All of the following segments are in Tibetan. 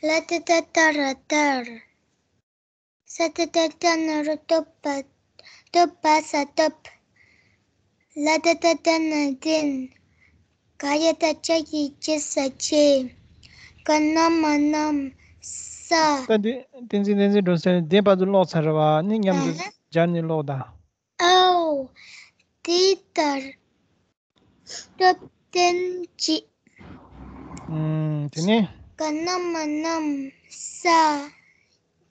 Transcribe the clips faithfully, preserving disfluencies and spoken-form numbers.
ལ་ཏ་བཏགས་ལྟ་ར་ལྟར། ས་ཏ་བཏགས་སྟ་ན་རོ་སྟོབ་པ། སྟོབ་པ་ས་སྟོབས། ལ་ཏ་བཏགས་ལྟ་ན་ལྡན། ག་ཡ་བཏགས་གྱ་གི་གྱི་ས་གྱེས། ག་ན་མ་གནམ་ས། ད་འདི་བསྟན་འཛིན། བསྟན་འཛིན་སྒྲོལ་གསལ་འདི་བར་དུ་ཀློག་ཚར་བ་ནི་མཉམ་དུ་སྦྱར་ནས་ཀློག་དང་། ཨའོ། དེ་ལྟར་སྟོབས་ལྡན་གྱི། ཨུམ། དེ་ནས། ག་ན་མ་གནམ་ས།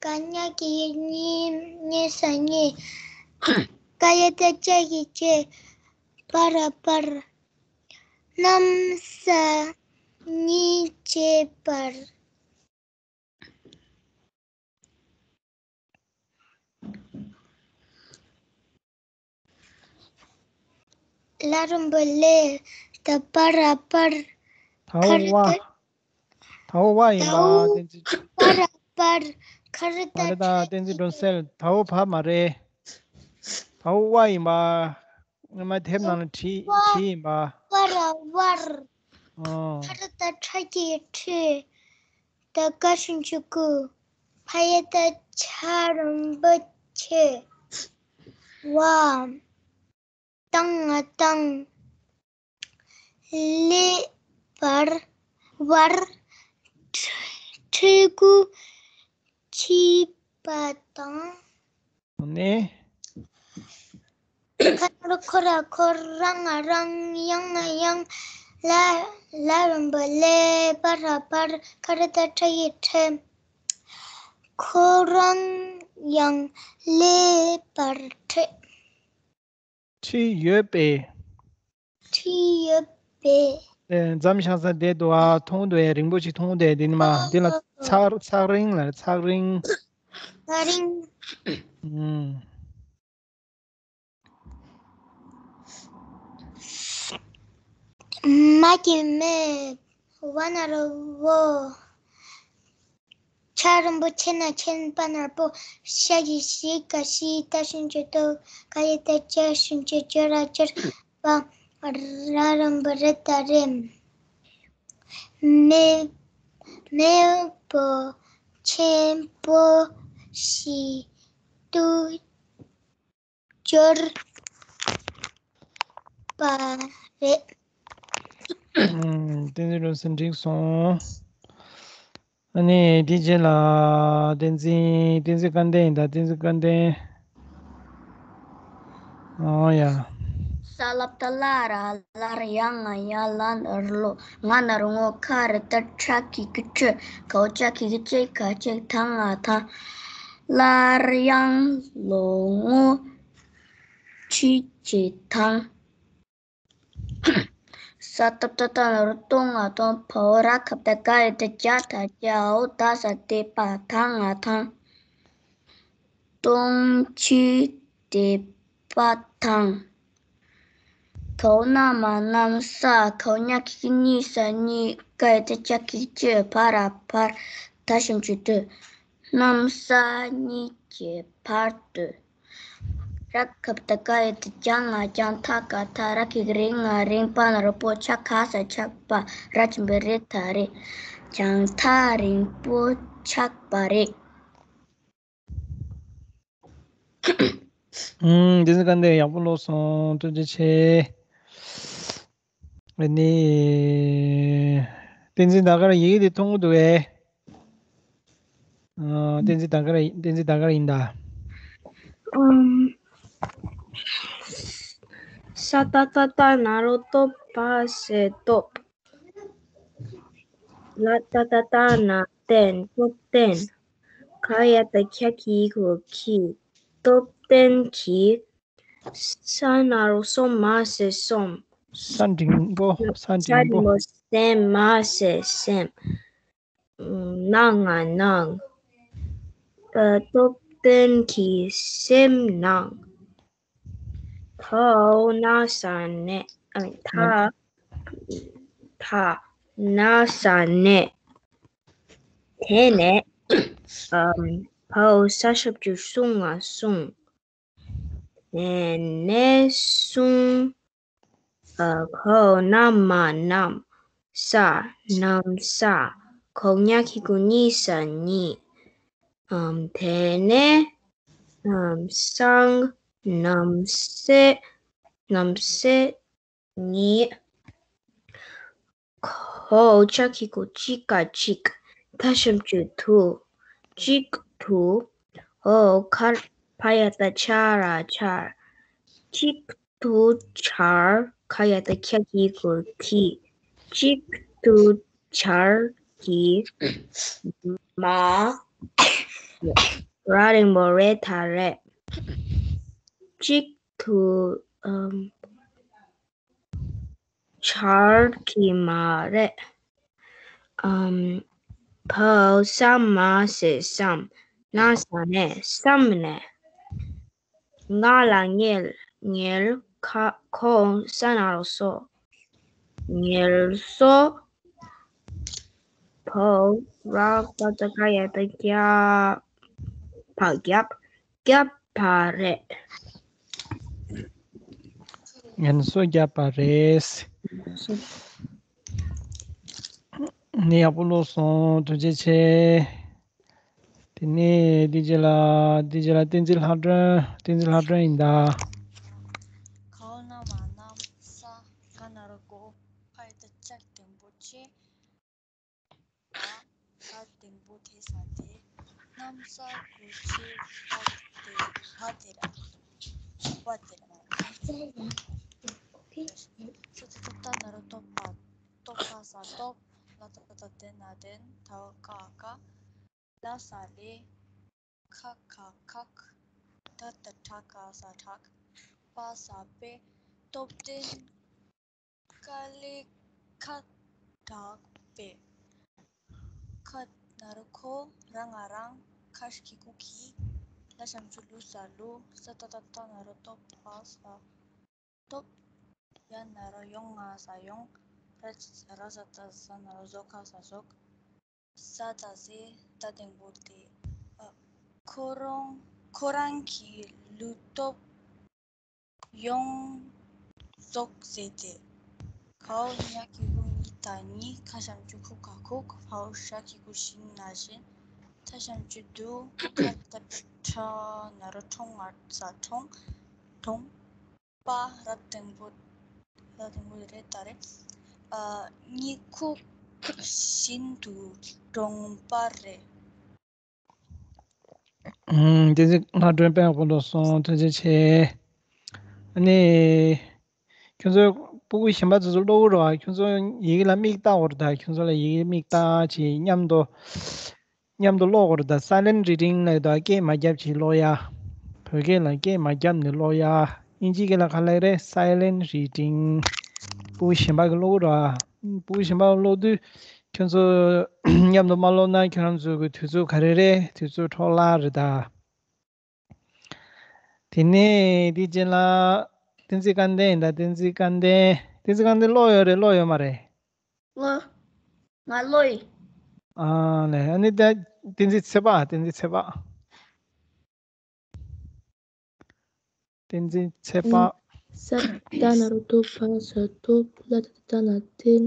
ག་ཉ་གི་གཉི། གཉི་ས་གཉེས། ག་ཡ་བཏགས་གྱ་གི་གྱེས། པ་ར་པར། གནམ་ས་གཉིས་བྱས་པར། ལ་རིང་པོ་ལེ། ད་པ་ར་པར། ད་འོ་ཁ་རི་བ། ད། ད་འོ་བ་ཡིན་ད་པ། འོ་བསྟན་འཛིན། པ་ར་པར། ཁ་རི་ད། མ་རེད་ད། བཏགས་བསྟན་འཛིན་སྒྲོལ་གསལ། ད་འོ་བ་མ་རེད། ད་འོ་བ་ཡིན་པ། སྔོན་མ་དེབ་ནང་ལ་བྲིས། བྲིས་ཡིན་པ། པ་ར་པར། ཨོ། ཕ་ར་བཏགས་ཕྲ་གི་ཕྲི། ད་ག་ཞབས་ཀྱུ་གུ། ཕ་ཡ་བཏགས་ཕྱ་རིང་པོ་ཕྱི། བ། ཏང་ང་བཏང་། ལེ་བར། བར། ཕྲུ་གུ་འཁྱིད་པ་དང་། ནས། ཁ་ན་རོ་ཁོ་ར་ཁོ། ར་ང་རང་། ཡ་ང་ཡང་། ལ། ལ་རིང་པོ་ལེ། པ་ར་པར། ཁ་རི་ད་ཕྲ་གི་ཕྲི། ཁོ་རང་ཡང་ལེ་བར་ཁྲིད། ཁྲིད་ཡོད་པས། ཁྲིད་ཡོད་པས། ཨེ། མཚམས་བཞག་ས་བསྡད་འདུག་ཨ། མཐོང་འདུག་ཨེ། རིང་པོ་ཞིག་མཐོང་འདུག་ཨེ། འདི་ནི་མ། འདི་ལ་ཚག་ཚག་རིང་ལ་ཚག་རིང་། ཚག་རིང་། ཨུམ། མ་གི་མེ། བ་ན་རོ་བོ། ཆ་རིང་པོ། ཆེ་ན་ཆེན། པ་ན་རོ་པོ། ཤ་གི་ཤི། ག་ཤི། ཏ་ཞབས་ཀྱུ་ཏོ། ག་ཡ་བཏགས་གྱ་ཞབས་ཀྱུ་གྱོ། གྱོ་ར་གྱོར། པ། ར་རིང་པོ་རི་ད་རི། མེ། མེས་པོ་ཆེན་པོ་ཞིག་ཏུ་གྱུར་པ་རེད། ཨུམ། བསྟན་འཛིན་སྒྲོལ་གསལ་འགྲིག་སོང་། ཨ་ནི་དེ་རྗེས་ལ་བསྟན་འཛིན། བསྟན་འཛིན་སྐལ་ལྡན་ཡིན་ད། བསྟན་འཛིན་སྐལ་ལྡན། ཨོ་ཡ། ས་ལ་བཏགས་སླ་ར་སླར། ཡ་ང་ཡང་། ལ་ན་རོ་ལོ། ང་ན་རོ་ངོ། ཁ་རི་ད་ཕྲ་གི་ཁྲི། ག་འོ་ཅ་གི་གྱི་གྱེས། ག་གྱེས། ད་ང་དང་། སླར་ཡང་ལོ་ངོ་ཁྲི་གྱེས་དང་། ས་ཏ་བཏགས་སྟ་ན་རོ་སྟོ་ང་སྟོང་། བ་འོ་ར་ག་བཏགས་ག་ཡ་བཏགས་གྱ། ད་གྱ་འོ་ད་ས་བཏགས་པ། ད་ང་དང་། སྟོང་ཕྱིར་བསྡད་པ་དང་། ག་འོ་ན་མ་གནམ་ས། ག་འོ་ཉ་གི་གི་གཉི་ས་གཉེས། ག་ཡ་བཏགས་གྱ་གི་གྱི། བ་ར་བར། ད་ཞབས་ཀྱུ་དུ། གནམ་ས་གཉིས་ཀྱི་བར་དུ། ར་ག་བཏགས་རྒ་ཡ་བཏགས་རྒྱ་ང་རྒྱང་། ཐ་ག་ཐག་ར་གི་གུ་རི་ང་རིང་། པ་ན་རོ་པོ། ཆ་ག་ས་ཆགས་པ། ར་ཆེན་པོ་རི་ད་རི། རྒྱང་ཐག་རིང་པོ་ཆགས་པ་རེད། ཨུམ། བསྟན་འཛིན་སྐལ་ལྡན་ཡག་པོ་ཀློག་སོང་། ཐུགས་རྗེ་ཆེ། ཨ་ནི། བསྟན་འཛིན་ཟླ་དཀར་ཡི་གེ་འདི་མཐོང་གི་འདུག་གས། ཨ། བསྟན་འཛིན་ཟླ་དཀར། བསྟན་འཛིན་ཟླ་དཀར་ཡིན་ད། ཨམ། ས་ཏ་བཏགས་སྟ་ན་རོ་སྟོ། བ་ཟེར་སྟོབས། ལ་ཏ་བཏགས་ལྟ་ན་ལྟན། སྟོབས་ལྡན། ག་ཡ་བཏགས་གྱ་གི་གུ་གྱི། སྟོབས་ལྡན་གྱི། ས་ན་རོ་སོ་མ་ཟེར་སོམས། ས་འགྲེང་བུ། ས་འགྲེང་བུ། ས་འགྲེང་བུ་སེ་མ་ཟེར་སེམས། ན་ང་སྣང་། ཨ། སྟོབས་ལྡན་གྱི་སེམས་སྣང་། ད་འོ་ན་ས་ནས། ཨ། ད། ད་ན་ས་ནས། དེ་ནས། ཨམ། བ་འོ་ས་ཞབས་ཀྱུ་སུ་ང་སྲུང་། དེ་ནས་སྲུང་། ཨ། ག་འོ་ན་མ་གནམ་ས། གནམ་ས། གོ་ཉ་གི་གུ་གཉིས་ས་གཉིས། ཨམ། དེ་ནས་ཨམ། སང་། ནམ་སེ། ནམ་སེ་གཉིས། གོ་ཅ་གི་གུ་ཅི་ཀ་གཅིག་ད་ཞབས་ཀྱུ་དུ། གཅིག་དུ། འོ་ཁར་ཕ་ཡ་བཏགས་ཕྱ་ར་ཕྱར། གཅིག་ཏུ་ཕྱར། ཁ་ཡ་བཏགས་ཁྱ་གི་གུ་ཁྱི། གཅིག་ཏུ་ཕྱར་གྱི་མ། ར་འགྲེང་བུ་རེ་ད་རེད། གཅིག་ཏུ་ཨམ། ཕྱར་གྱི་མ་རེད། ཨམ། བའོ་ས་མ་སེ་སམ། ན་ས་ནས་སམ་ནས། ང་ལ་ངལ། ངལ། ཁ་གོ་ས་ན་རོ་སོ། ངལ་གསོ། བའོ་ར་བཏགས་རྒ་ཡ་བཏགས་རྒྱ། བ་རྒྱབ། རྒྱབ་པ་རེད། ངལ་གསོ་བརྒྱབ་པ་རེད། ནི་ཡག་པོ་ཀློག་སོང་། ཐུགས་རྗེ་ཆེ། དེ་ནས་འདི་རྗེས་ལ། འདི་རྗེས་ལ་བསྟན་འཛིན་ལྷ་སྒྲོན། བསྟན་འཛིན་ལྷ་སྒྲོན་ཡིན་ད། གའོ་ན་མ་ནམ། ས་ག་ན་རོ་གོ། ཕ་ཡ་བཏགས་ཕྱ་འགྲེང་བུ་ཕྱི། བ་འགྲེང་བུ་དེ་ས་དེ། ནམ་ས་གུ་ཕྱི་བ་དེ་བ་དེ་ར། བ་དེ་ར། ས་ཏ་བཏགས་སྟ་ན་རོ་སྟོབ་པ། སྟོབ་པ་ས་སྟོབ། ལ་ཏ་བཏགས་ལྡ་ན་ལྡན། ད་བ་ཀ་ཀ་ལ་ས་ལེ། ཁ་ཁ་ཁག་ད་ཏ་ཁྲ་ཀ་ས་ཁྲག་པ་ས་པེ། སྟོབས་ལྡན་ཀ་ལེ་ཁ་དྲག་པེ། ཁ་ན་རོ་ཁོ། ར་ང་རང་། ཁ་ཞབས་ཀྱུ་གུ་ཁི། ལ་ཞབས་ཀྱུ་ལུ་ས་ལུ། ས་ཏ་བཏགས་སྟ་ན་རོ་སྟོབ་པ་ས་སྟོབ། ཡ་ན་རོ་ཡོ་ང་ས་ཡོང་། ར་ས་ཏ་ས་ན་རོ་ཟོ་ཁ་ས་ཟོག་ས་ཏ་སེ་ད་འགྲེང་བུ་སྟེ། ཨ། ཁོ་རང་ཁོ་རང་གི་ལུས་སྟོབས་ཡོངས་རྫོགས་ཟེར་ཏེ། གའོ་ཉ་གི་གུ་ཉི་ད་ཉི། ཁ་ཞབས་ཀྱུ་ཁུ་ག་ཁུག་བའོ་ཧྲ་གི་གུ་ཧྲི་ན་བཞིན། ཐ་ཞབས་ཀྱུ་དུ། ཁ་ཏ་ཁྲ་ན་རོ་ཁྲོ་ང་ས་ཁྲོང་། ཁྲོང་། པ་ར་འགྲེང་བུ། ར་འགྲེང་བུ་རེད་ད་རེད། ཨ། གཉིད་ཁུག་བཞིན་དུ་གྲོངས་པ་རེད། ཨུམ། བསྟན་འཛིན་ལྷ་སྒྲོན་དཔེ་ཡག་པོ་ཀློག་སོང་། ཐུགས་རྗེ་ཆེ། ཨ་ནི། ཁྱོད་ཚོ་སྤུ་གུ་གཞན་པ་ཚོ་ཚོ་ཀློག་གི་རེད་བ། ཁྱོད་ཚོ་ཡི་གེ་ལ་མིག་ལྟ་དགོས་རེད་ད། ཁྱོད་ཚོ་ལ་ཡི་གེ་མིག་ལྟ་བྱས་མཉམ་དུ། མཉམ་དུ་ཀློག་དགོས་རེད་ད། སའི་ལེན་ཊི་རི་ཌིང་ལབ་ཡོད་ད། སྐད་མ་བརྒྱབ་བྱས་ཀློག་ཡ། བོད་སྐད་ལ་སྐད་མ་བརྒྱབ་ནས་ཀློག་ཡ། དབྱིན་ཇིའི་སྐད་ལ་ག་རེ་ལབ་རེད། སའི་ལེན་ཊི་རི་ཌིང་། སྤུ་གུ་གཞན་པ་གིས་ཀློག་གི་རེད་བ། སྤུ་གུ་གཞན་པ་ཀློག་དུས་ཁྱོད་ཚོ་མཉམ་དུ་མ་ཀློག་ན་ཁྱོད་རང་ཚོ་གི་དུས་ཚོད་ག་རེ་རེད། དུས་ཚོད་འཕྲོ་བརླག་རེད་ད། དེ་ནས་དེ་རྗེས་ལ་བསྟན་འཛིན་སྐལ་ལྡན་ཡིན་ད། བསྟན་འཛིན་སྐལ་ལྡན། བསྟན་འཛིན་སྐལ་ལྡན་ཀློག་ཡོད་རེད། ཀློག་ཡོད་མ་རེད། ཀློག་ང་ཀློག་ཡིན། ཨ་ལས། ཨ་ནི་ད་བསྟན་འཛིན་ཚེ་དཔག་བསྟན་འཛིན་ཚེ་དཔག་བསྟན་འཛིན་ཚེ་དཔག་ས་ཏ་ན་རོ་སྟོབ་པ་ས་སྟོབ། ལ་ཏ་བཏགས་ལྡ་ན་ལྡན།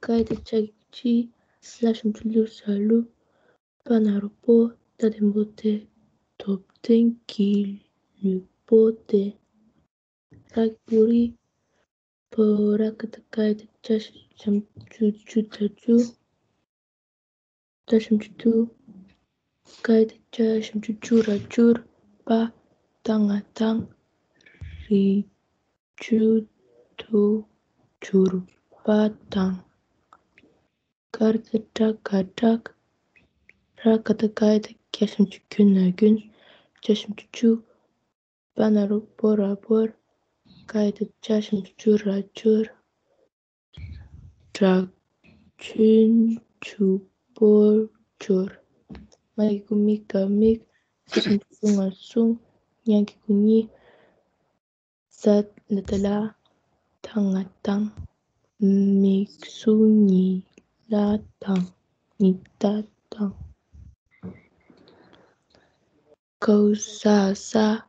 ཀ་ཡ་བཏགས་ཀྱ་གི་གུ་ཀྱི། ལ་ཞབས་ཀྱུ་ལུ་ས་ལུ། པ་ན་རོ་པོ། ད་འགྲེང་བུ་ཏེ། སྟོབས་ལྡན་གྱི་ལུས་པོ་སྟེ། ར་གི་གུ་རི། བ་ར་ག་བཏགས་རྒ་ཡ་བཏགས་རྒྱ་ཞབས་ཀྱུ་རྒྱུ་རྒྱུ་རྒྱུ། ད་ཞབས་ཀྱུ་དུ། རྒ་ཡ་བཏགས་རྒྱ་ཞབས་ཀྱུ་རྒྱུ་ར་རྒྱུར། པ་ད་ང་དང་། རི་རྒྱུ་དུ་གྱུར་པ་དང་། གར་ད་དྲག་ག་དྲག་ར་ག་བཏགས་རྒ་ཡ་བཏགས་རྒྱ་ཞབས་ཀྱུ་རྒྱུ་ན་རྒྱུན། རྒྱ་ཞབས་ཀྱུ་རྒྱུ། པ་ན་རོ་པོ་ར་པོར། རྒ་ཡ་བཏགས་རྒྱ་ཞབས་ཀྱུ་རྒྱུ་ར་རྒྱུར། དྲག་རྒྱུན་ཆུ་བོར་གྱུར། མ་གི་གུ་མི་ག་མིག་ས་ཞབས་ཀྱུ་སུ་ང་སྲུང་། ཉ་གི་གུ་ཉི། ས་ལ་ཏ་ལ། ད་ང་དང་། མིག་སྲུང་ཉི་ལ་དང་། ཉི་ཟླ་དང་། གའོ་ས་ས།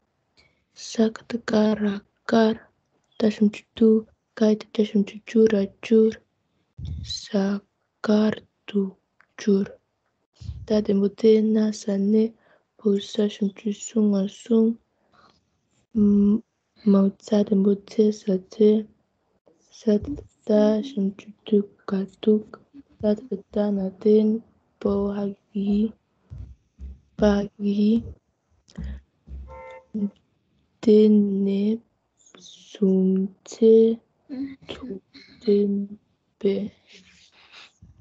ས་ག་བཏགས་སྐ་ར་དཀར། ད་ཞབས་ཀྱུ་དུ། རྒ་ཡ་བཏགས་རྒྱ་ཞབས་ཀྱུ་རྒྱུ་ར་རྒྱུར། ས་དཀར་དུ་ བསྒྱུར། ཏ་འགྲེང་བུ་ཏེ། ན་ས་ནས། བུ་ས་ཞབས་ཀྱུ་སུ་ང་སྲུང་། མ་ཙ་འགྲེང་བུ་ཙེ། ས་ཙེ། ས་ཏ་ཞབས་ཀྱུ་སྟུ་ག་སྟུག། ཏ་ཏ་ན་ཏན། པ་འ་གི་པ་གི། དེ་ནས་བཟུང་ཚེ་ཐུགས་བདེན་པས།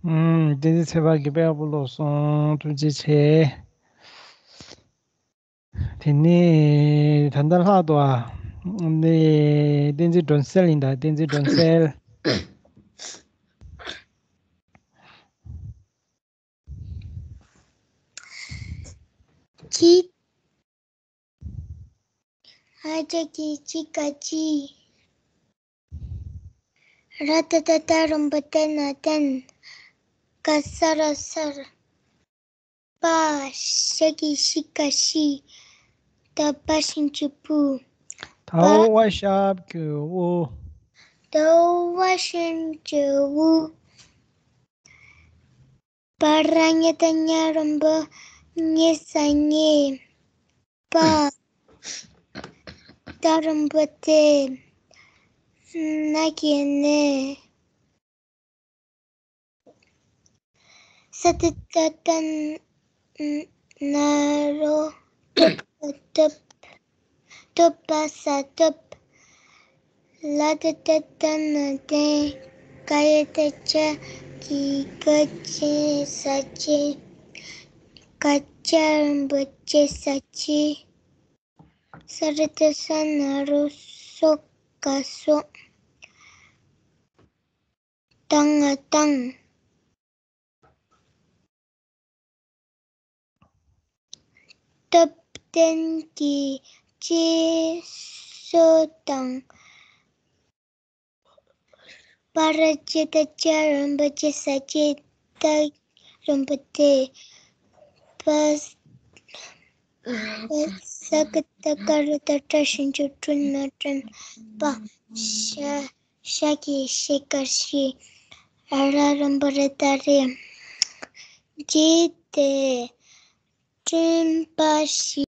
ཨུམ། བསྟན་འཛིན་ཚེ་དཔག་གིས་དཔེ་ཡག་པོ་ཀློག་སོང་། ཐུགས་རྗེ་ཆེ། དེ་ནས་ད་ལྟ་ལྷག་འདུག་ཨ། ནས་བསྟན་འཛིན་སྒྲོན་གསལ་ཡིན་ད། བསྟན་འཛིན་སྒྲོན་གསལ། གཅིག་ཨ་ཅག་གི་གཅིག་ག་གཅིག་ར་ཏ་ཏ་ཏ་རོམ་པ་ཏ་ན་ཏན། ག་ས་ར་སར། པ་ཞབས་ཀྱུ་ཤི་ག་ཤི། ད་བ་ཞབས་ཀྱུ་བུ། ད་འོ་བ་ཞབས་ཀྱུ་འོ། ད་འོ་བ་ཞབས་ཀྱུ་འུ། པ་ར་ཉ་ཏ་ཉ་རོམ་པ་ཉ་ས་ཉེ། པ། ཏ་རོམ་པ་ཏེ། ན་གི་ནས། ས་ཏ་ཏ་ཏན། ན་རོ། ཏོ་པ་ཏོབ། ཏོ་པ་ས་ཏོབ། ལ་ཏ་ཏ་ཏ་ན་ཏན། ག་ཡ་ཏ་ཅ་གི་ག་ཅེ་ས་ཅེ། ག་ཅ་རོམ་པ་ཅེ་ས་ཅེ། ས་ར་ཏ་ས་ན་རོ་སོ་ག་སོ། ཏ་ང་ཏང་། སྟོབས་ལྡན་གྱི་ཅེ་སོ་དང་། པ་ར་ཅེ་ཏ་ཅ་རོམ་པ་ཅེ་ས་ཅེ། ཏ་རོམ་པ་ཏེ། པ་ས་ཀ་ཏ་ཀ་ར་ཏ་ཏྲ་ཞབས་ཀྱུ་ཏྲུ་ན་ཏྲན། པ་ཞ་ཞབས་ཀྱུ་ཤི་ག་ཤི། ར་རོམ་པ་ར་ཏ་རེ། རྗེས་ཏེ་སྤྲིན་པ་ཞིག